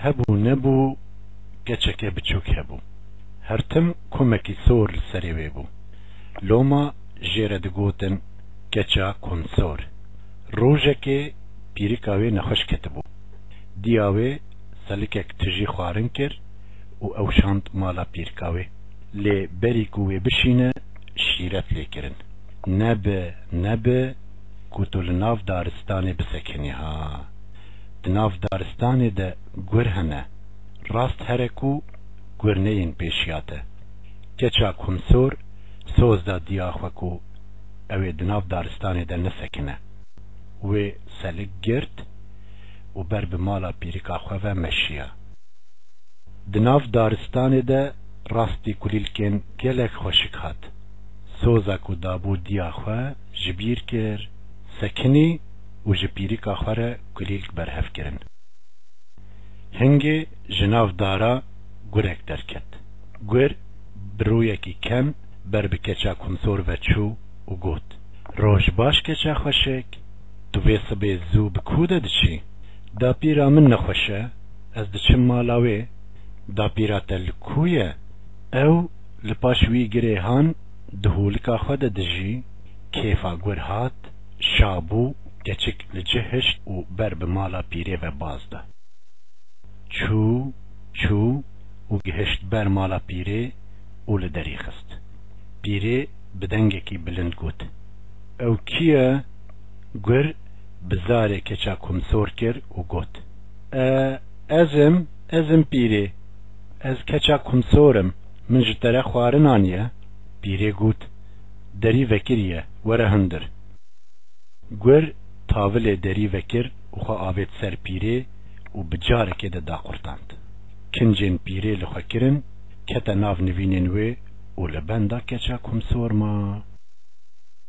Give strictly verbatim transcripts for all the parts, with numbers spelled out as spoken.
Hebû nebû, keçeke biçûk hebû. Her tim komekî sor li serê wê bû. Loma jê re digotin keça komsor. Rojekê pîrika wê nexweş ketibû. Diya wê selikek tijî xwarin kir û ew şand mala pîrika wê. Lê berî ku wê bişîne, şîret lê kirin. Nebe, nebe ku tu li nav daristanê bisekinî ha. Di nav daristanê de gur hene. Rast here ku gur neyên pêşiya te. Keça kumsor soz da diya xwe ku ew ê di nav daristanê de nesekine. Wê selik girt û ber bi mala pîrika xwe ve meşiya. Di nav daristanê de rastî kulîlkên gelek xweşik hat. Soza ku dabû diya xwe ji bîr kir, sekinî û ji pîrika xwe re kulîlk berhev kirin. Hingê ji nav dara gurek derket. Gur bi rûyekî kem ber bi keça kumsor ve çû û got, "Roj baş keça xweşik, tu vê sibê zû bi ku de diçî?" "Dapîra min nexweş e, ez diçim mala wê." "Dapîra te li ku ye?" "Ew li paş wî girê han di holika xwe de dijî." Kêfa gur hat, şa bû, keçik li cih hişt û ber bi mala pîrê ve baz da. Çû, çû û gihişt ber mala pîrê û li derî xist. Pîrê bi dengekî bilind got, "Ew kî ye?" Gur bi zarê keça kumsor kir û got, "E, ez im, ez im pîrê. Ez keça kumsor im. Min ji te re xwarin aniye." Pîrê got, "Derî vekiriye, were hundir." Gur tavilê derî vekir û xwe avêt ser pîrê û bi carekê de daqurtand. Kincên pîrê li xwe kirin, kete nav nivînên wê û li benda keça kumsor ma.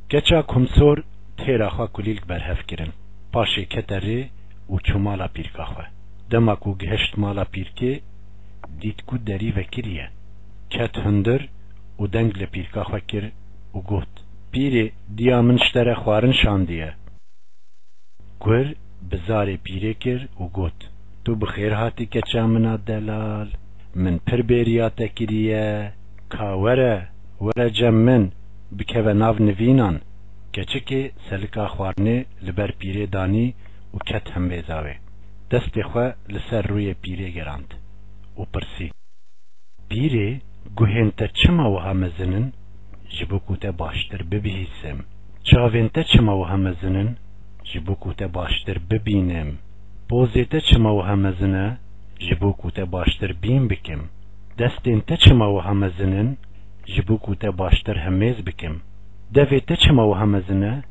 Keça kumsor têra xwe kulîlk berhev kirin. Paşê kete rê û çû mala pîrka xwe. Dema ku gihişt mala pîrkê, dît ku derî vekiriye. Ket hundir û deng li pîrka xwe kir û got, "Pîrê, diya min ji te re xwarin şandiye." Gur bi zarê pîrê kir û got, "Tu bi xêr hatî keça min a delal. Min pir bêriya te kiriye. Ka were, were cem min, bikeve nav nivînan." Keçikê selika xwarinê li ber pîrê danî û ket hembêza wê. Destê xwe li ser rûyê pîrê gerand û pirsî, "Pîrê, guhên te çima wiha mezin in? Ji bo ku te baştir bibihîsim. Çavên te çima wiha mezin in? Ji bo ku te baştir bibînim. Pozê te çima wiha mezin e? Ji bo ku te baştir bîn bikim. Destên te çima wiha mezin in? Ji bo ku te baştir hemêz bikim. Devê te çima wiha mezin e?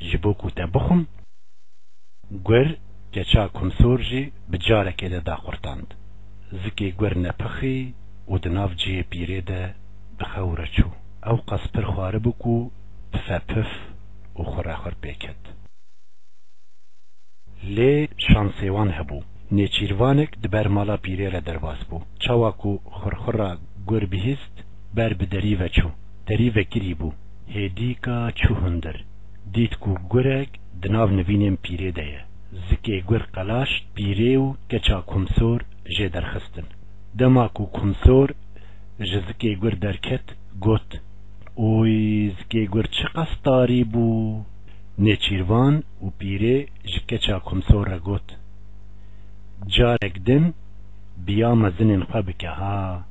Ji bo ku te bixwim." Gur keça kumsor jî bi carekê de daqurtand. Zikê gur nepixî û di nav cihê pîrê de bi xew re çû. Ew qas pir xwaribû ku pife pif û xurexur pê ket. Lê şansê wan hebû. Nêçîrvanek di ber mala pîrê re derbas bû. Çawa ku xurxura gur bihîst, ber bi derî ve çû. Derî vekirî bû. Hêdîka çû hundir. Dît ku gurek di nav nivînên pîrê de ye. Zikê gur qelaşt, pîrê û keça kumsor jê derxistin. Dema ku kumsor ji zikê gur derket, got, "Oy, zikê gur çiqas tarî bû." Nêçîrvan û pîrê ji keça kumsor re got, "Carek din bi ya mezinên xwe bike ha."